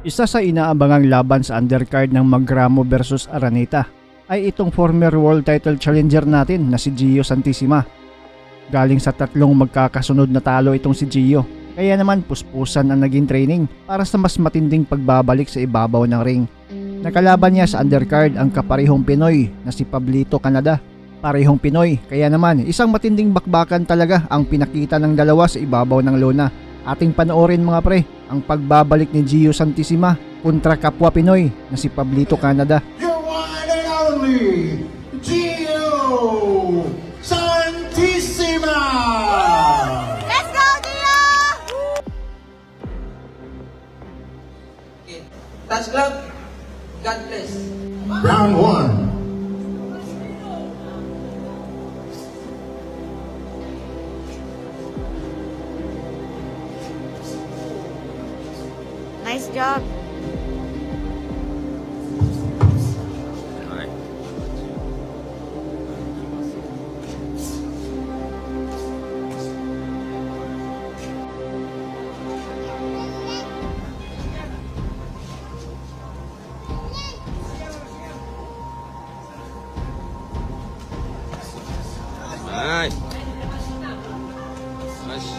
Isa sa inaabangang laban sa undercard ng Magramo versus Araneta ay itong former world title challenger natin na si Gio Santissima. Galing sa tatlong magkakasunod na talo itong si Gio, kaya naman puspusan ang naging training para sa mas matinding pagbabalik sa ibabaw ng ring. Nakalaban niya sa undercard ang kaparehong Pinoy na si Pablito Canada. Parehong Pinoy, kaya naman isang matinding bakbakan talaga ang pinakita ng dalawa sa ibabaw ng lona. Ating panoorin, mga pre, ang pagbabalik ni Gio Santissima kontra kapwa Pinoy na si Pablito Canada. Your one and only Gio Santissima! Let's go, Gio! Okay. Touch glove. God bless. Round one. Nice job. Nice. Nice.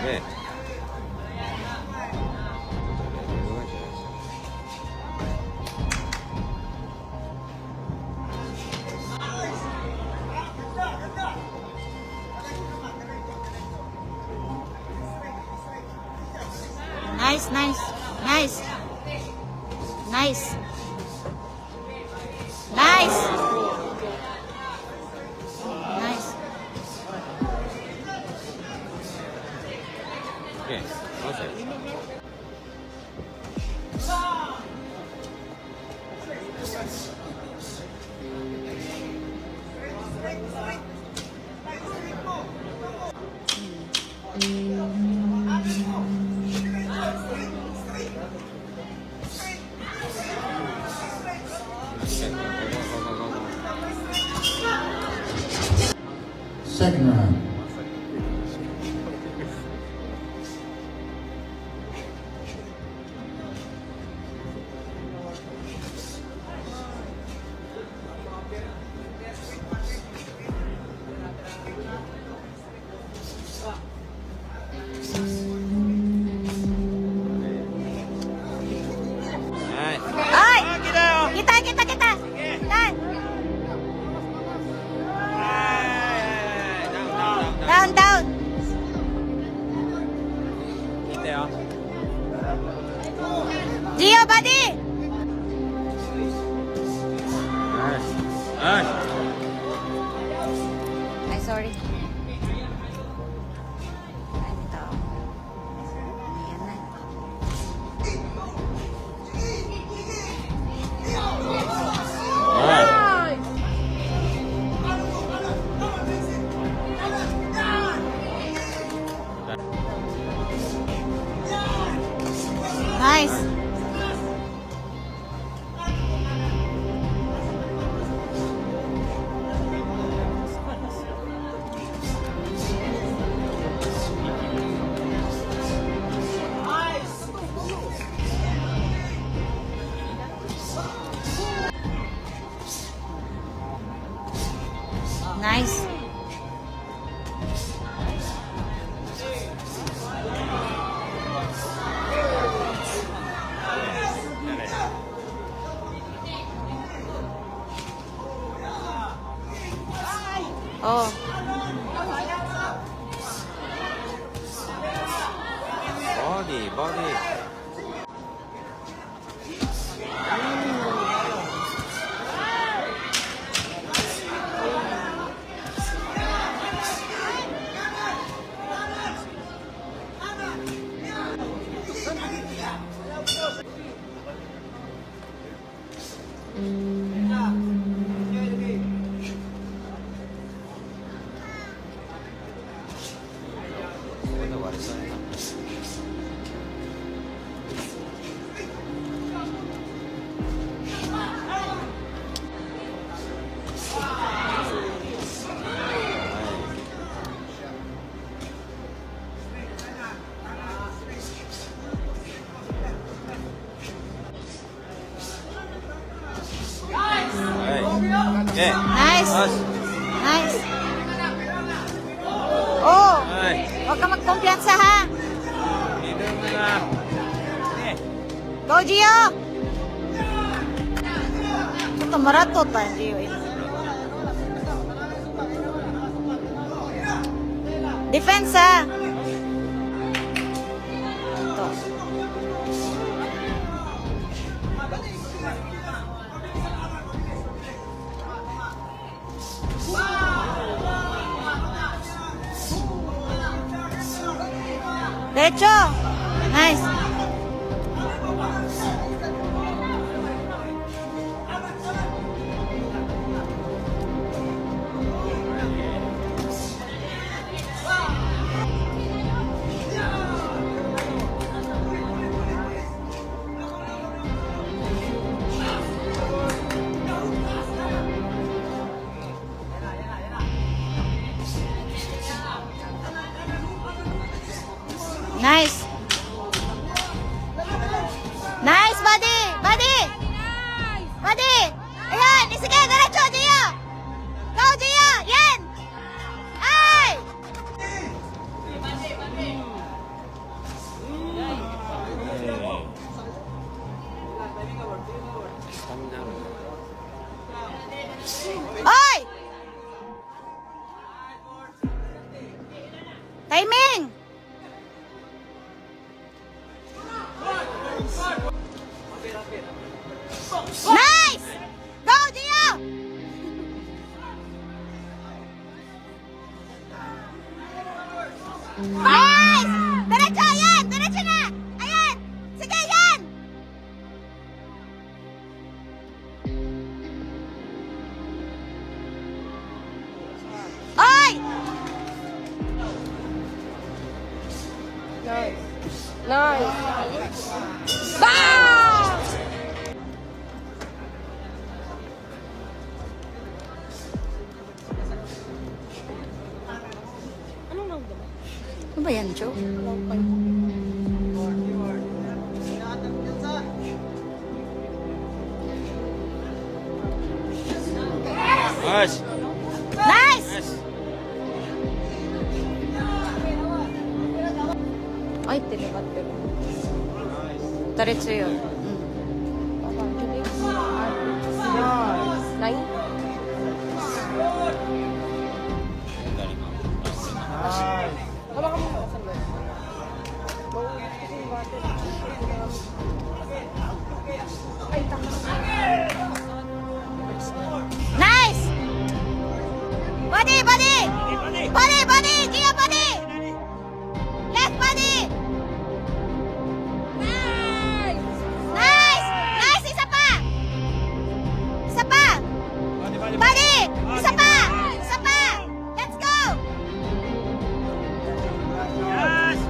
Okay. Nice, nice, nice. Nice. Nice. Nice. Okay. Okay. Okay, go, go, go, go, go. Second round. Nice. Ay! Kita, kita, kita! Kita! Down, down, down. Down, down! Kita ya. Gio, buddy! Nice. Nice. Ay, sorry. Ay, dito. Ayan na. Nice. Nice. Nice. Oh. Body, body. Okay. Nice. Us. Nice. Oh, Ay. huwag ka magkumpiyansa ha. Dito mo na. Okay. Go, Gio! Ito, maratot pa, Gio. Eh. Defense, ha? Ito. Derecho! Nice! Nice. Nice, buddy! Buddy! Buddy! Ayan! Sige, diretso, Gio! Go, Gio! Yan! Ay! Oy! Timing! Nice! Go, Gio! Nice! Diretso, ayan! Diretso na! Ayan! Sige, ayan! Oy! Nice. Bam! Anong round ba? Ano ba yan, Joe? Round 5. Us. Nice! Us. Ay, tilibat pero. Diretso yun. 9? Hawakan mo muna, sandali. Mauubos kasi yung water. Ay, tama. Nice! Body, body! Body, body! Gia, body! Left body! Nice! Nice! Nice! Isa pa! Isa pa! Body! Isa pa! Isa pa! Let's go! Nice!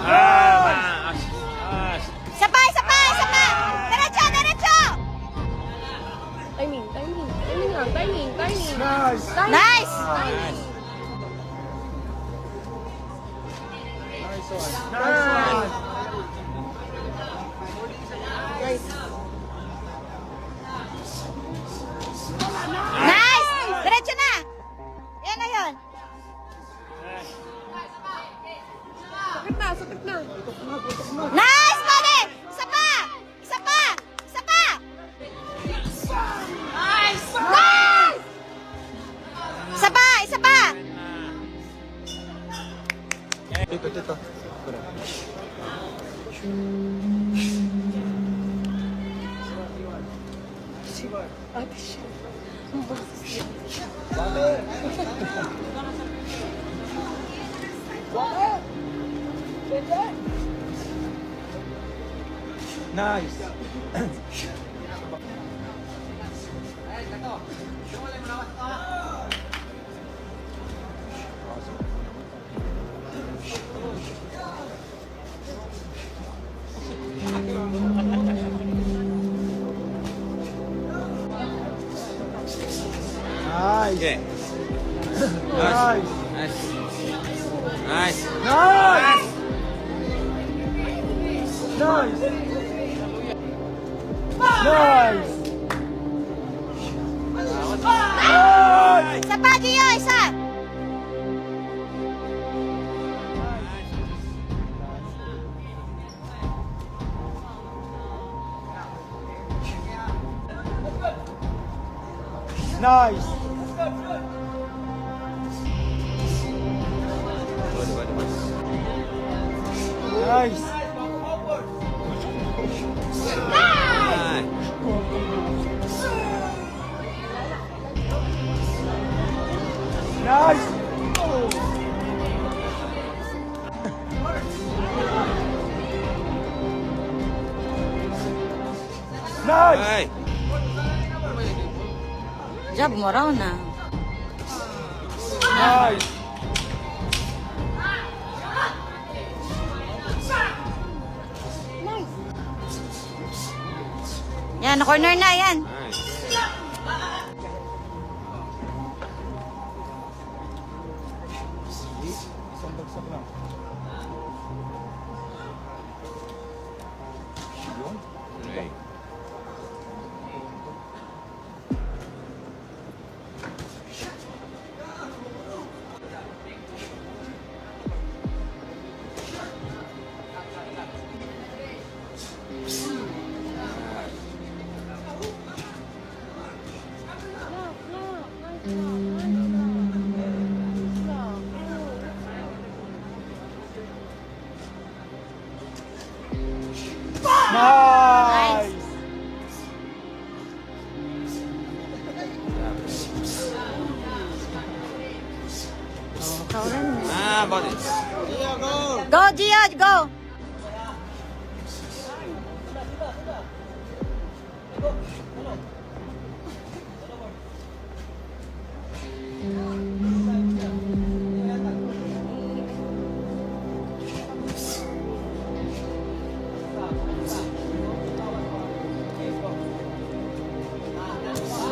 Ah! Us. Us. Isa pa! Isa pa! Isa pa! Diretso! Diretso! Timing, timing. Timing lang, timing, timing. Nice! Nice! Timing. Nice. Nice! Diretso na! Yan na yun. Sakit na, sakit na. Nice, buddy! Isa pa! Isa pa! Isa pa! Nice! Nice! Isa pa! Isa pa! Dito, dito. Ate siya. Ang boses niya. Nice. Nice. Okay. Nice. Nice. Nice. Nice. Nice. Nice. Isa pa, Gio! Isa! Nice. Nice. Nice. Nice. Nice. Ay. Jab mo raw na. Nice. Yan, corner na yan. Nice. Isang bagsak lang. Yun. Okay. Nice. Ah, body. Go, Gio! Go!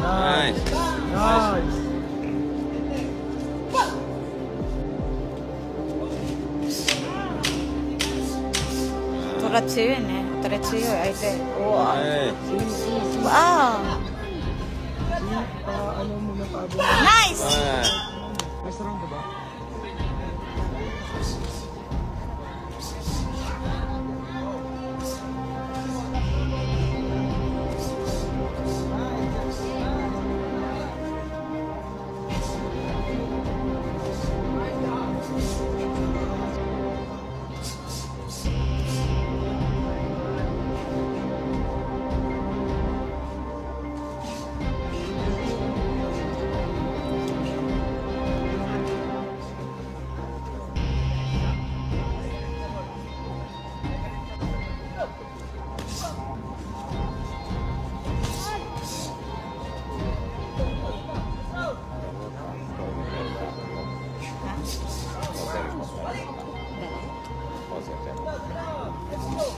Nice. Nice. トラ強いね。トラ強い相手。 Ay. Wow! Pa, ano muna pa abo. Nice! Ah. Next round ba?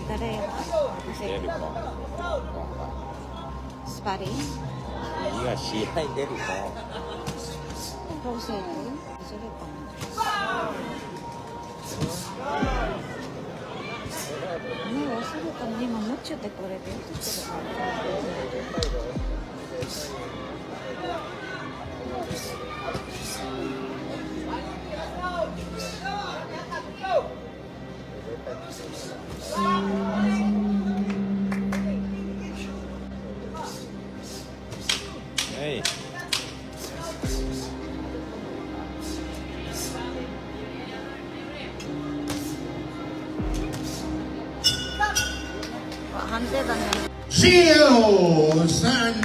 誰スパリンいや、試合出るか。どうするそれかな。ね、忘れたの今持っちゃってこれでよくしてるから。はい。 判定だね。 Gio Santissima.